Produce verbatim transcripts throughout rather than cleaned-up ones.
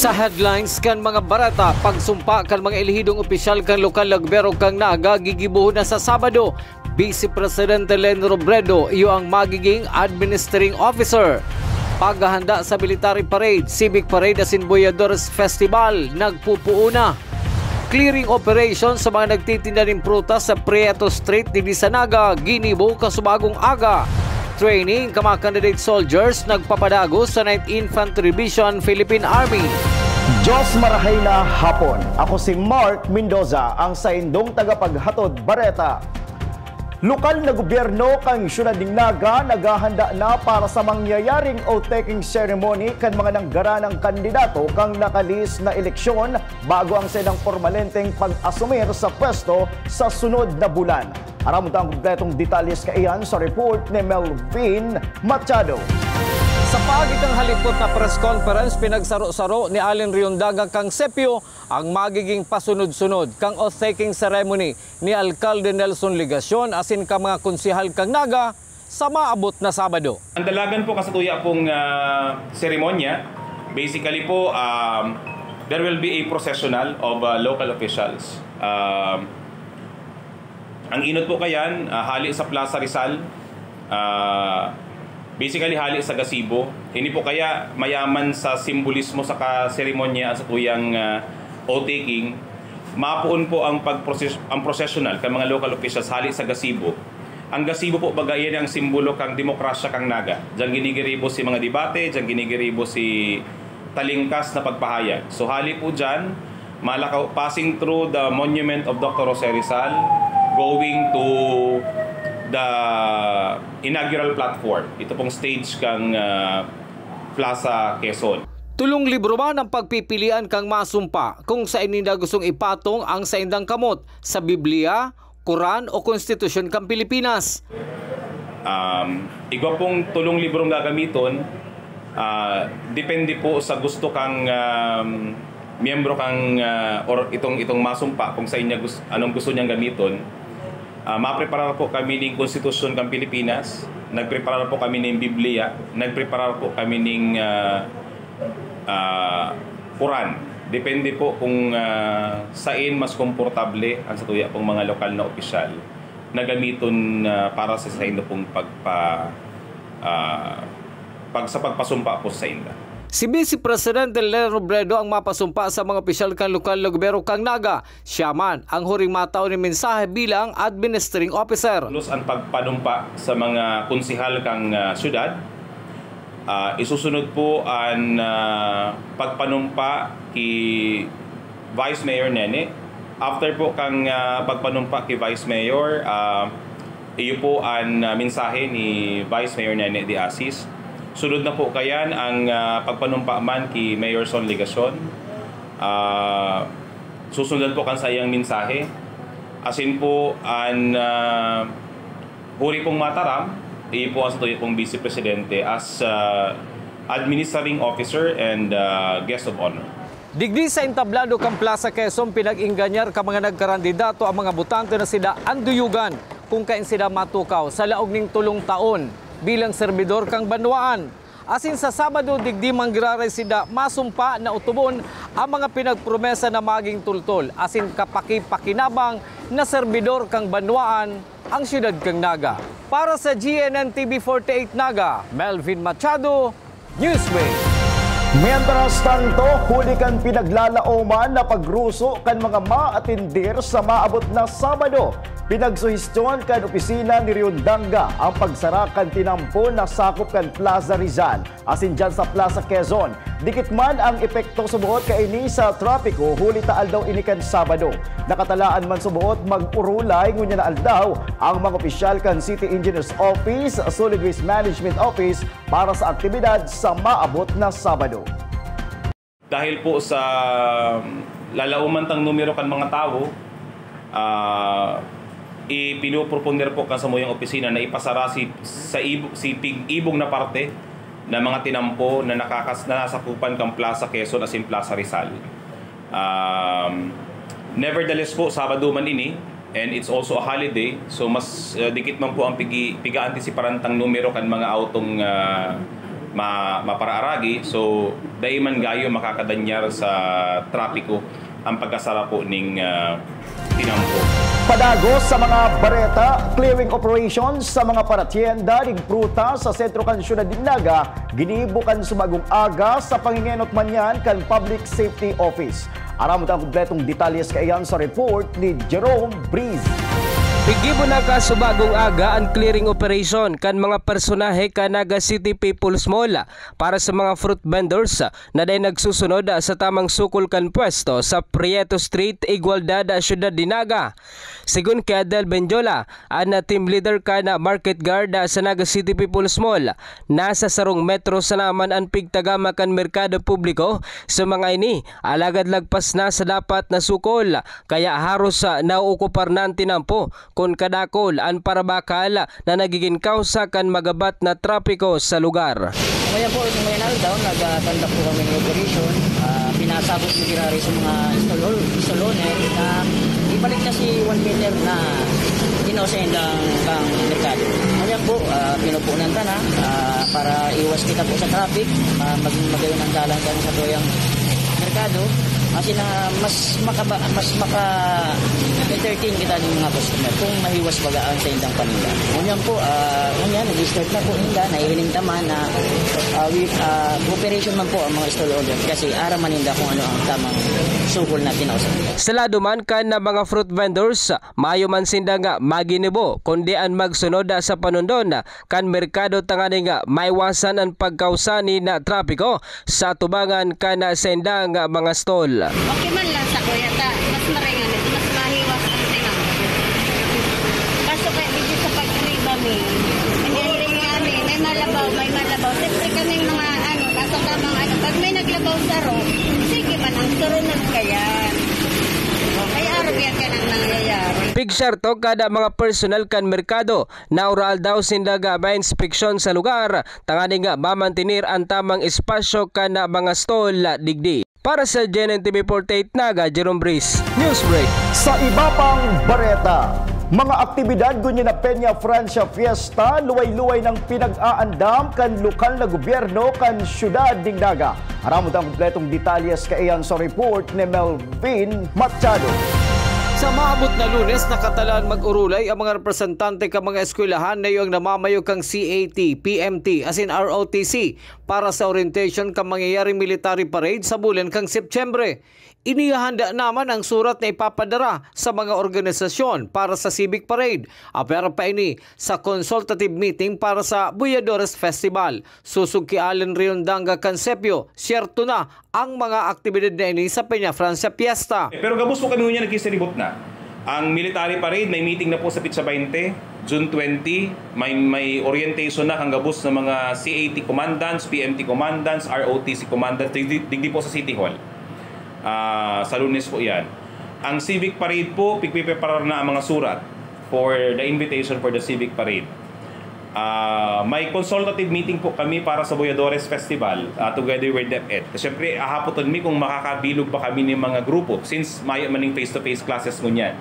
Sa headlines kan mga bareta, pagsumpa kan mga elehidong opisyal kan lokal na gobyerno kan Naga gigibohon na sa Sabado. Vice Presidente Leni Robredo iyo ang magiging administering officer. Paghahanda sa military parade, civic parade asin Boyadores Festival nagpupuuna. Clearing operation sa mga nagtitinda nin prutas sa Prieto Street digdi sa Naga ginibo kasubagong aga. Training ka mga candidate soldiers nagpapadagos sa Ninth Infantry Division, Philippine Army. Diyos marahay na hapon. Ako si Mark Mendoza, ang saindong tagapaghatod bareta. Lokal na gobyerno kan siyudad nin Naga naghahanda na para sa mangyayaring oath-taking ceremony kan mga nanggaranang kandidato kan nakalihis na eleksyon bago ang saindang pormalenteng pag-asumir sa pwesto sa sunod na bulan. Aram ta ang kompletong detalye kaiyan sa report ni Melvin Machado. Sa paagi kan halipot na press conference, pinagsaro-saro ni Allen Riondaga kan Sepio ang magiging pasunod-sunod kan oath-taking ceremony ni Alkalde Nelson Legacion asin kan mga konsehal kan Naga sa maabot na Sabado. Ang dalagan po kan satuya pong, ah, seremonya, basically po, um, there will be a processional of, ah, local officials. Um, ang inot po kayan, ah, hali sa Plaza Rizal, ah, basically hali sa gazebo. Ini po kaya mayaman sa simbolismo saka seremonya ang satuyang, ah, oath-taking. Mapoon po ang pagproses-, ang processional kan mga local officials hali sa gazebo. Ang gazebo po, baga, iyan ang simbolo kan demokrasya kan Naga. Diyan ginigiribo si mga debate, diyan ginigiribo si talingkas na pagpahayag. So, hali po diyan, malakaw, passing through the monument of Doctor Jose Rizal, going to the inaugural platform. Ito pong stage kang, ah, Plaza Quezon. Tolong libro man ang pagpipilian kan masumpa kung saen ninda gustong ipatong ang saindang kamot, sa Biblia, Quran o Konstitusyon kan Pilipinas. Um, igwa pong tolong librong gagamiton, ah, depende po sa gusto kang, um, miyembro kang, ah, or itong, itong masumpa kung sa inya gus-, anong gusto niyang gamiton. Ah, mapreparar po kami ning Konstitusyon kan Pilipinas, nagpreparar po kami ning Biblia, nagpreparar po kami ning, ah, ah, Quran. Depende po kung, ah, sain mas komportable ang satuya pong mga lokal na opisyal na gamiton, ah, para sa saindo pong pagpa-, ah, pag-, sa pagpasumpa po sa sainda. Si Vice Presidente Leni Robredo ang mapasumpa sa mga opisyal kan lokal na gobyerno kan Naga. Siya man ang huring matao nin mensahe bilang administering officer. Pulos an pagpanumpa sa mga konsehal kan, ah, syudad. Ah, isusunod po an, ah, pagpanumpa ki Vice Mayor Nene. After po kan, ah, pagpanumpa ki Vice Mayor, ah, iyo po an, ah, mensahe ni Vice Mayor Nene de Asis. Sunod na po kayan ang, ah, pagpanumpa man ki Mayor Son Legacion. Ah, susundan po kan saiyang mensahe. Asin po an, ah, huri pong mataram, iyo po ang satuya pong Vice Presidente as, ah, administering officer and, ah, guest of honor. Digdi sa entablado kan Plaza Quezon, pinag-engganyar kan mga nagkarandidato ang mga botante na sinda an duyugan kung kain sinda matukaw sa laog nin tolong taon bilang serbidor kan banwaan. Asin sa Sabado, digdi manggiraray sinda masumpa na otobon ang mga pinagpromesa na maging tultol asin kapaki-pakinabang na serbidor kan banwaan, ang siyudad kan Naga. Para sa G N N T V forty-eight Naga, Melvin Machado, Newsway. Mientras tanto, huli kan pinaglalaoman na pagruso kan mga maatindir sa maabot na Sabado, pinagsuhestyon kan opisina ni Riondaga ang pagsara kan tinampo na sakop kan Plaza Rizal asin diyan sa Plaza Quezon. Dikit man ang epekto suboot kaini sa trapiko huli ta aldaw ini kan Sabado. Nakatalaan man suboot mag-urulay ngunyan na aldaw ang mga opisyal kan City Engineers Office, Solid Waste Management Office para sa aktibidad sa maabot na Sabado. Dahil po sa lalaoman tang numero kan mga tawo, ah, ipinoproponer po kan samuyang opisina na ipasara si, sa ibo-, si pig-, ibong na parte na mga tinampo na nakakas-, na nasakupan kan Plaza Quezon asin Plaza Rizal. Um, nevertheless po, Sabado man ini, and it's also a holiday, so mas, uh, dikit man po ang pigi-, piga-antisiparan tang numero kan mga autong, uh, ma-, maparaaragi. So, dai man gayo makakadanyar sa trapiko ang pagkasara po ning, ah, tinampo. Padagos sa mga bareta, clearing operation sa mga paratyenda nin prutas sa sentro kan syudad nin Naga, ginibo kan subagong aga sa pangingenot man yan kan Public Safety Office. Aram mo ang kompletong detalye kaiyan sa report ni Jerome Breeze. Gigibo na kan subagong aga an clearing operation kan mga personahe kan Naga City People's Mall para sa mga fruit vendors na dai nagsusunod sa tamang sukol kan pwesto sa Prieto Street, Igualdad, Syudad nin Naga. Segun ki Adel Benjola, an team leader kan Market Guard sa Naga City People's Mall, nasa sarong metro sana man an pigtagama kan merkado publiko sa mga ini, alagad lagpas na sa dapat na sukol, kaya haros, ah, naookupar na an tinampo kun kadakul an parabakal na nagigin kawsa kan magabat na trapiko sa lugar. Ngayon po, itong may aldaw, nag-conduct po kami ng operation. Ah, pinasabot yung girari sa mga stall, stall owner na ibalik na si one meter na ginawa sa indang pang merkado. Ngayon po, ah, pinupunan ta na, ah, para iwas kita po sa traffic, ah, maging magayon ang dalan kami sa tuyang merkado. Kasi na mas makaba, mas maka-entertain kita ng mga customer kung mahiwas baga ang sa indang paninda. Ngunyan po, ah, ngunyan, nag-start na po inda, nahihiling ta man na, ah, with, ah, cooperation man po ang mga stall holder kasi aram man inda kung ano ang tamang sukol na kinausap nila. Sa lado man kan mga fruit vendors, mayo man sinda nga maginibo, kundi an magsunod sa panundon kan merkado tanganing maiwasan an pagkausa nin trapiko sa atubangan kan saindang mga stall. Okay man lang sa kuya ta, mas maringan, mas mahiwas ang tinang. Kaso kaya dito sa pagkriba mi, hindi rin nga mi, may malabaw, may malabaw. Siyempre kaming mga ano, nasa tamang ano, pag may naglabaw saro, sige man ang turunod ka yan. Kaya arog yan ka nang nangyayari. Pigsyarto kada mga personal kan merkado na oral daw sinda ga mainspeksyon sa lugar tanganing mamantener an tamang espasyo kan mga stall digdi. Para sa G N N T V forty-eight Naga, Jerome Breeze, Newsbreak. Sa iba pang bareta, mga aktibidad ngunyan na Peña Francia Fiesta, luway-luway nang pinag-aandam kan lokal na gobyerno kan siyudad nin Naga. Aram mo ang kompletong detalyes kaiyan sa report ni Melvin Machado. Sa maabot na Lunes, nakatalaan mag-urulay ang mga representante kan mga eskwelahan na iyo ang namamayo kan C A T, P M T, asin R O T C para sa orientation kan mangyayaring military parade sa bulan kan Setyembre. Inihahanda naman ang surat na ipapadara sa mga organisasyon para sa civic parade, apwera pa ini sa consultative meeting para sa Boyadores Festival. Sosog ki Allen Riondanga Cansepio, syerto na ang mga aktibidad na ini sa Peña Francia Fiesta. Pero gabos po kami ngunyan nagkisiribot na. Ang military parade, may meeting na po sa Petsa twenty, June twenty. May, may orientation na kan gabos na mga C A T commandants, P M T commandants, R O T C commandants, digdi, digdi po sa City Hall, ah, sa Lunes po yan. Ang civic parade po, pigpipreparar na ang mga surat for the invitation for the civic parade. Ah, may consultative meeting po kami para sa Boyadores Festival, ah, together with DepEd. Kasi syempre, ahapoton mi kung makakabilog ba kami nin mga grupo since mayo man ning face-to-face classes ngunyan.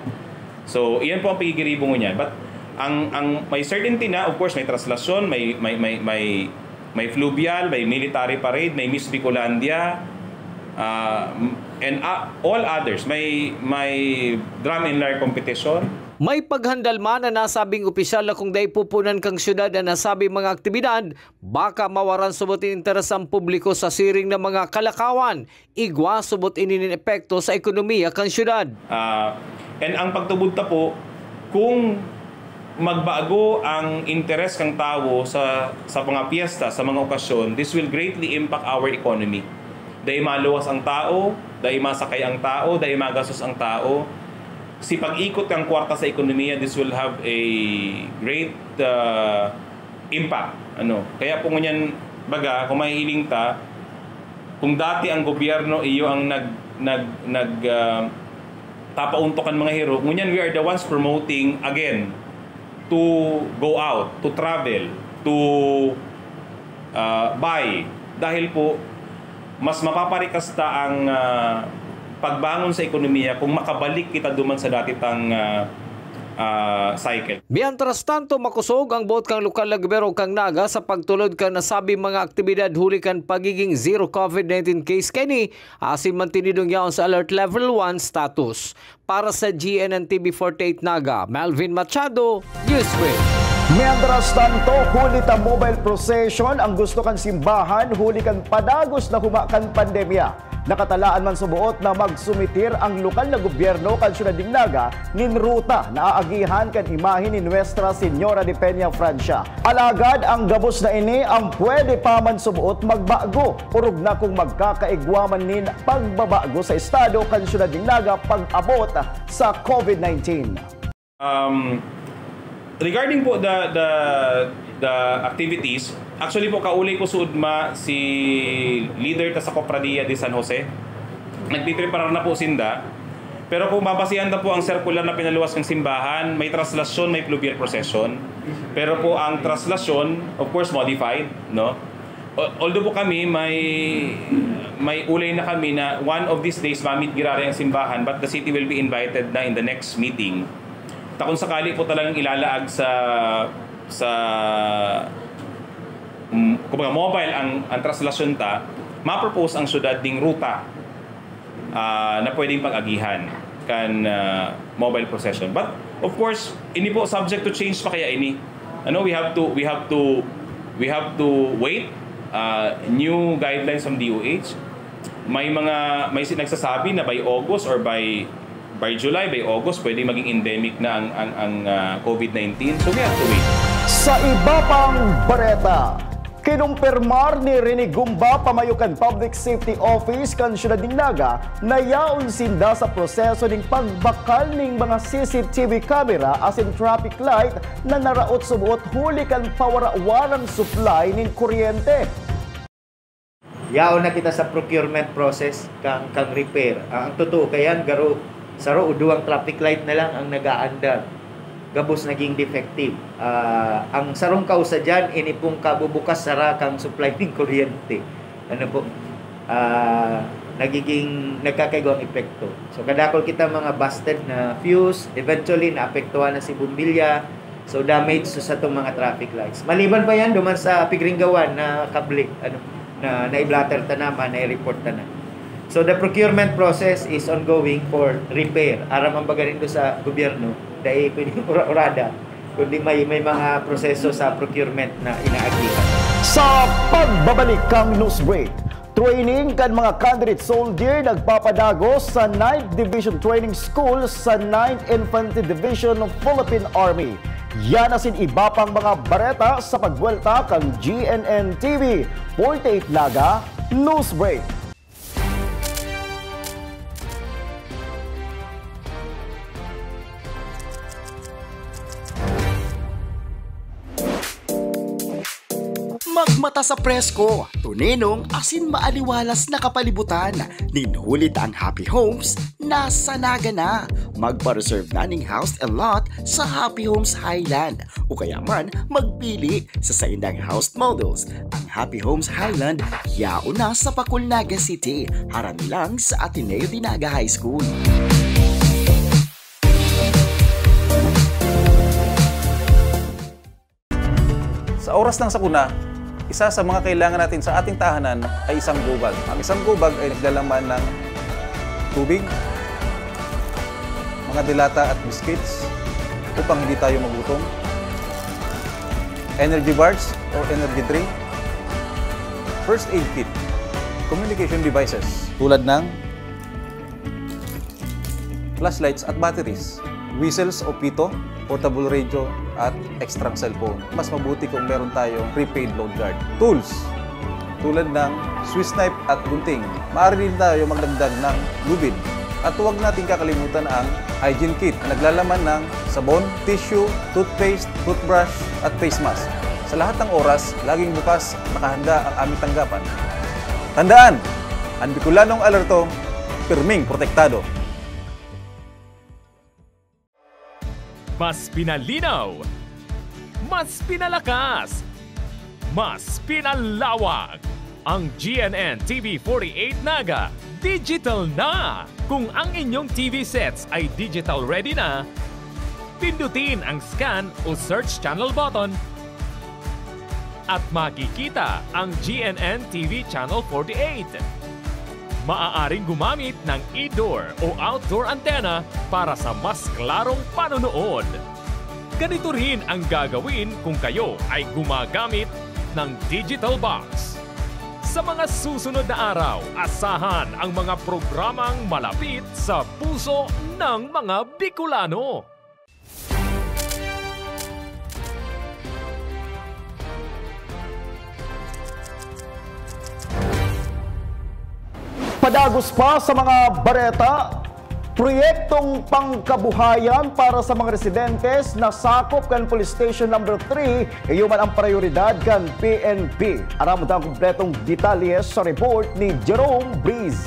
So, iyan po ang pigiribo ngunyan. But ang, ang may certainty na, of course, may traslasyon, may, may, may, may, may fluvial, may military parade, may Miss Bicolandia, ah, and, ah, all others. May, may drum and lyre competition. May paghandal man na nasabing opisyal na kung dai pupunan kan syudad an nasabing mga aktibidad, baka mawaran subot nin interes an publiko sa siring na mga kalakawan, igwa subot ini nin epekto sa ekonomiya kan syudad. Ah, and ang pagtubod ta po, kung magbago ang interes kan tawo sa, sa mga piyesta, sa mga okasyon, this will greatly impact our economy. Dai maluwas ang tao, dai masakay ang tao, dai magastos ang tao. Si pag-ikot kan kwarta sa ekonomiya, this will have a great, ah, impact. Ano? Kaya po ngunyan, baga, kung mahihiling ta, kung dati ang gobyerno iyo ang nag, nag, nag, ah, tapauntok kan mga hero, ngunyan we are the ones promoting again to go out, to travel, to, ah, buy. Dahil po, mas mapaparikas ta ang, ah, pagbangon sa ekonomiya kung makabalik kita duman sa dati tang, ah, ah, cycle. Mientras tanto, makosog ang boot kan lokal na gobyerno kan Naga sa pagtulod kan nasabing mga aktibidad huli kan pagigin zero COVID nineteen case kaini, asin mantinidong yaon sa Alert Level one status. Para sa G N N T V forty-eight Naga, Melvin Machado, Newsbreak. Mientras tanto, huli ta mobile procession ang gusto kan simbahan huli kan padagos na huma kan pandemya. Nakatalaan man suboot na magsumitir ang lokal na gobyerno kan syudad nin Naga nin ruta na aagihan kan imahe ni Nuestra Señora de Peña Francia. Alagad ang gabos na ini ang pwede pa man suboot magbago, orog na kung magkakaigwa man nin pagbabago sa estado kan syudad nin Naga pag-abot sa COVID nineteen. Um, regarding po the, the, the activities, actually po, kauli ko suod ma si leader ta sa Cofradia de San Jose. Nagpipreparar na po sinda. Pero kung babasihan ta po ang circular na pinaluwas ng simbahan, may traslasyon, may fluvial procession. Pero po ang traslasyon, of course, modified, no? Al-, although po kami, may, may ulay na kami na one of these days, mamit giraray ang simbahan, but the city will be invited na in the next meeting. Ta kung sakali po talagang ilalaag sa, sa, mm, kumbaga, mobile ang, ang traslasyon ta, ma-propose ang syudad ding ruta, ah, na pwedeng pag-agihan kan, ah, mobile procession. But, of course, ini po subject to change pa kaya ini. Ano, we have to, we have to, we have to wait, ah, new guidelines from D O H. May mga, may si-, nagsasabi na by August or by, by July, by August, pwede maging endemic na ang, ang, ang, ah, COVID nineteen. So, we have to wait. Sa iba pang bareta, kinumpirmar ni Rene Gumba, pamayo kan Public Safety Office kan Syudad nin Naga, na yaon sinda sa proseso nin pagbakal nin mga C C T V camera asin traffic light na naraot suboot huli kan pawarawara nin supply nin kuryente. Yaon na kita sa procurement process kan, kan repair. Ang, ang totoo kayan, garo, saro o duwang traffic light na lang ang nag-aandar. Gabos naging defective. Ah, ang sarong kausa diyan, ini pong kabubukas sara kan supply nin kuryente. Ano po? Ah, nagiging, nagkakaigwang epekto. So, kadakol kita mga busted na fuse, eventually naapektuhan na si bombilya, so damage sa satong mga traffic lights. Maliban pa yan, duman sa pigringgawan na kable, ano, na nai-blotter ta na, man, nai-report ta na. So, the procurement process is ongoing for repair. Aram ang baga nindo sa gobyerno, dai pwedeng ura-urada, kundi may, may mga proseso sa procurement na inaagihan. Sa pagbabalik kan news break, training kan mga candidate soldier nagpapadagos sa ninth Division Training School sa ninth Infantry Division ng Philippine Army. Yan asin iba pang mga bareta sa pagbuwelta kan G N N T V forty-eight Naga News Break. Magmata sa presko, tuninong asin maaliwalas na kapalibutan. Nin huli ta ang Happy Homes nasa Naga na. Magpa-reserve na ning house and lot sa Happy Homes Highland. O kaya man, magpili sa saindang house models. Ang Happy Homes Highland, yaon na sa Pacul, Naga City, harani lang sa Ateneo de Naga High School. Sa oras ng sakuna, isa sa mga kailangan natin sa ating tahanan ay isang gubag. Ang isang gubag ay naglalaman ng tubig, mga delata at biscuits upang hindi tayo magutom, energy bars or energy drink, first aid kit, communication devices tulad ng flashlights at batteries, whistles o pito, portable radio, at extrang cellphone. Mas mabuti kung meron tayong prepaid load guard. Tools, tulad ng Swiss knife at gunting. Maaari din tayo magdagdag ng lubid. At huwag nating kakalimutan ang hygiene kit na naglalaman ng sabon, tissue, toothpaste, toothbrush, at face mask. Sa lahat ng oras, laging bukas, nakahanda ang aming tanggapan. Tandaan, ang Bicolanong alerto, pirming protektado. Mas pinalinaw, mas pinalakas, mas pinalawak. Ang G N N T V forty-eight Naga, digital na! Kung ang inyong T V sets ay digital ready na, Pindutin ang scan o search channel button at makikita ang G N N T V Channel forty-eight. Maaaring gumamit ng indoor o outdoor antenna para sa mas klarong panonood. Ganito rin ang gagawin kung kayo ay gumagamit ng digital box. Sa mga susunod na araw, asahan ang mga programang malapit sa puso ng mga Bicolano. Padagos pa sa mga bareta, proyektong pangkabuhayan para sa mga residentes na sakop kan Police Station Number three, iyo man ang prioridad kan P N P. Aram mo ang kompletong detalye sa report ni Jerome Breeze.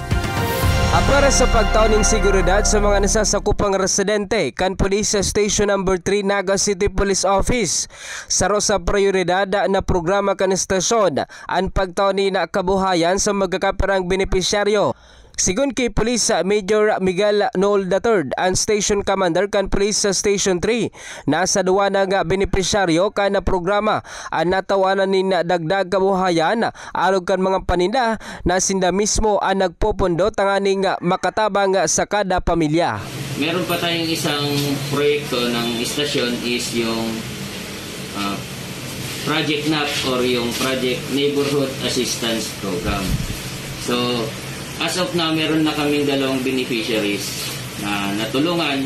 Ah, para sa pagtao ning seguridad sa mga nasasakupang residente kan Police Station Number three Naga City Police Office, saro sa prioridad na programa kan estasyon an pagtao nin kabuhayan sa magkakapirang benepisyaryo. Sigon ki Police Major Miguel Noel the third, an station commander kan Police Station three, nasa duwa na nga benepisyaryo kan programa an natawanan nin dagdag kabuhayan arog kan mga paninda na sinda mismo an nagpopondo tanganing makatabang sa kada pamilya. Meron pa tayong isang proyekto ng istasyon is yung ah, Project nap or yung Project Neighborhood Assistance Program. So, as of now, meron na kaming dalawang beneficiaries na natulungan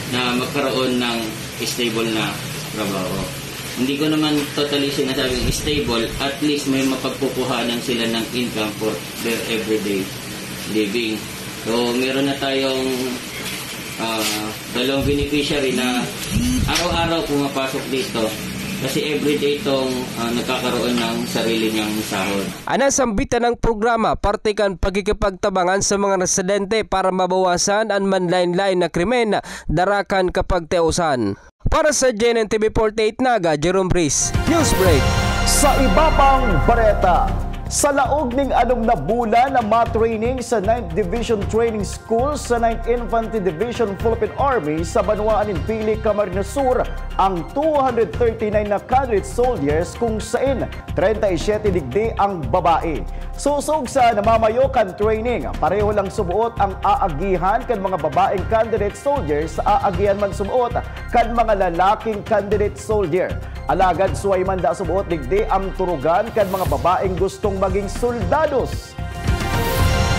na magkaroon ng stable na trabaho. Hindi ko naman totally sinasabing stable, at least may mapagkukuhanan sila ng income for their everyday living. So, meron na tayong ah, dalawang beneficiary na araw-araw pumapasok dito kasi everyday itong ah, nagkakaroon ng sarili niyang sahod. An nasambitan nang programa parte kan pakikipagtabangan sa mga residente para mabawasan an manlaen-laen na krimen, dara kan kapagteosan. Para sa G N N T V forty-eight Naga, Jerome Breeze, Newsbreak. Sa iba pang bareta, sa laog ning anom na bulan na matraining sa ninth Division Training School sa ninth Infantry Division Philippine Army sa banwaan nin Pili, Camarines Sur, ang two hundred thirty-nine na candidate soldiers, kung sain treinta y siete digdi ang babae. Sosog sa namamayo kan training, pareho lang suboot ang aagihan kan mga babaeng candidate soldiers sa aagihan man suboot kan mga lalaking candidate soldier. Alagad suway man da suboot digdi ang turugan kan mga babaeng gustong maging soldados.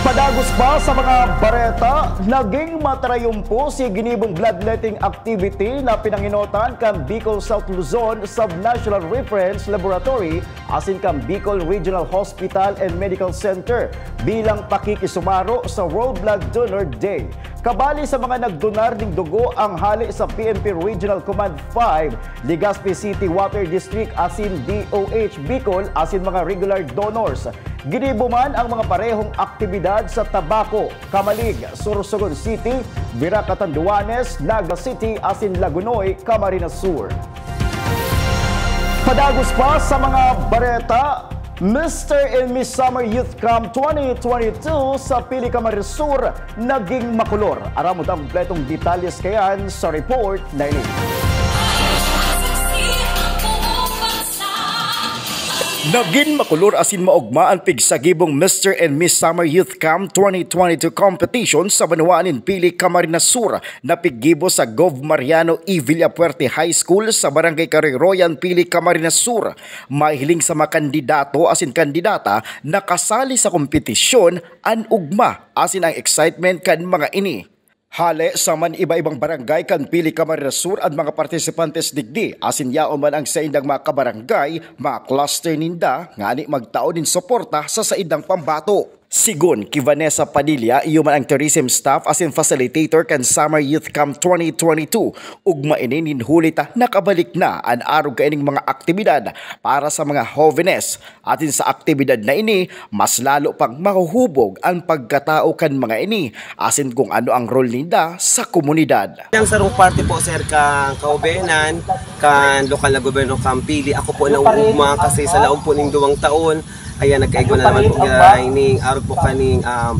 Padagos pa sa mga bareta, naging matarayumpo si ginibong bloodletting activity na pinanginotan kan Bicol South Luzon Subnational Reference Laboratory asin kan Bicol Regional Hospital and Medical Center bilang pakikisumaro sa World Blood Donor Day. Kabali sa mga nagdonar ning dugo ang hale sa P N P Regional Command five, Legazpi City Water District asin D O H Bicol asin mga regular donors. Ginibo man ang mga parehong aktibidad sa Tabaco, Camalig, Sorsogon City, Virac, Catanduanes, Naga City asin Lagonoy, Camarines Sur. Padagos pa sa mga bareta, Mister and Miss Summer Youth Camp twenty twenty-two sa Pili, Camarines Sur naging makulor. Aram mo ang kompletong detalles kayan sa report na ini. Nagin makulor asin maogma an pigsagibong Mister and Miss Summer Youth Camp twenty twenty-two competition sa banwaan nin Pili, Camarines Sur, na piggibo sa Gov Mariano E. Villafuerte High School sa Barangay Kariroyan, Pili, Camarines Sur. Mahiling sa mga kandidato asin kandidata na kasali sa kompetisyon an ugma asin ang excitement kan mga ini. Hale sa man iba-ibang barangay kan Pili, Camarines Sur an mga partisipantes digdi, asin yaon man ang saindang mga kabarangay, mga cluster ninda, ngani magtao nin suporta sa saindang pambato. Sigon ki Vanessa Padilla, iyo man ang tourism staff asin facilitator kan Summer Youth Camp twenty twenty-two, ugma ini nin huli ta nakabalik na an arog kaining mga aktibidad para sa mga hovenes. Atin sa aktibidad na ini, mas lalo pang mahuhubog an pagkatao kan mga ini, asin kung ano ang role ninda sa komunidad. Bilang sarong parte po, sir, kan kaubenan, kan lokal na gobyerno kan Pili, ako po nauugma kasi sa laog po ning duwang taon, ayan, nagkaigwa na naman po, ah, ining arog po kaning, um,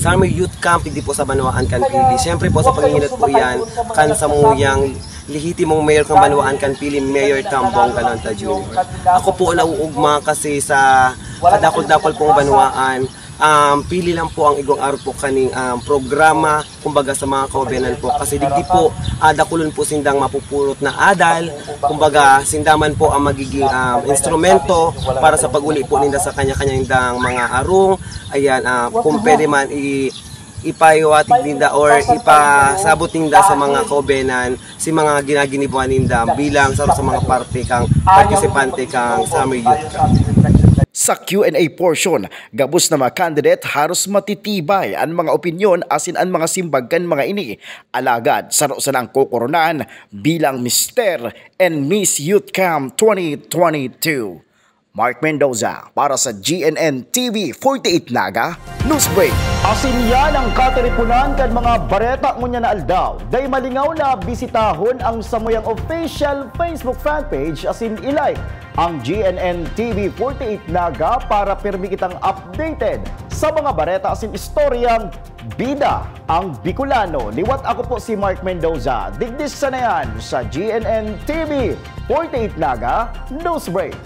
Summer Youth Camp, digdi po sa Banwaan kan Pili. Siyempre po, sa pangingilat po yan, kan samuyang lehitimong mayor kan Banwaan kan Pili, Mayor Cam Bonggalonta Junior. Ako po nauugma kasi sa kadakol-dakol pong banwaan, um, pili lang po ang igwang arog po kaning, um, programa, kumbaga sa mga kaobenan po. Kasi digdi po, ah, dakulon po sindang mapupulot na adal, kumbaga sinda man po ang magiging, um, instrumento para sa pag-uli po ninda sa kanya-kanyang mga arong. Ayan, ah, kung pwede man, i- ipahiwatig ninda or ipasabot ninda sa mga kaobenan si mga ginaginibuan ninda bilang saro sa mga parte kang partisipante kang Summer Youth Camp. Sa Q and A portion, gabos na mga candidate, haros matitibay an mga opinyon asin an mga simbag kan mga ini. Alagad, saro sana ang kokoronan bilang Mister and Miss Youth Camp twenty twenty-two. Mark Mendoza para sa G N N T V forty-eight Naga Newsbreak. Asin yan ang katiriponan kan mga bareta ngunyan na aldaw. Dai malingaw na bisitahon ang samuyang official Facebook fan page asin i-like ang G N N T V forty-eight Naga para pirmi kitang updated sa mga bareta asin istoryang bida ang Bicolano. Liwat, ako po si Mark Mendoza. Digdi sana yan sa G N N T V forty-eight Naga Newsbreak.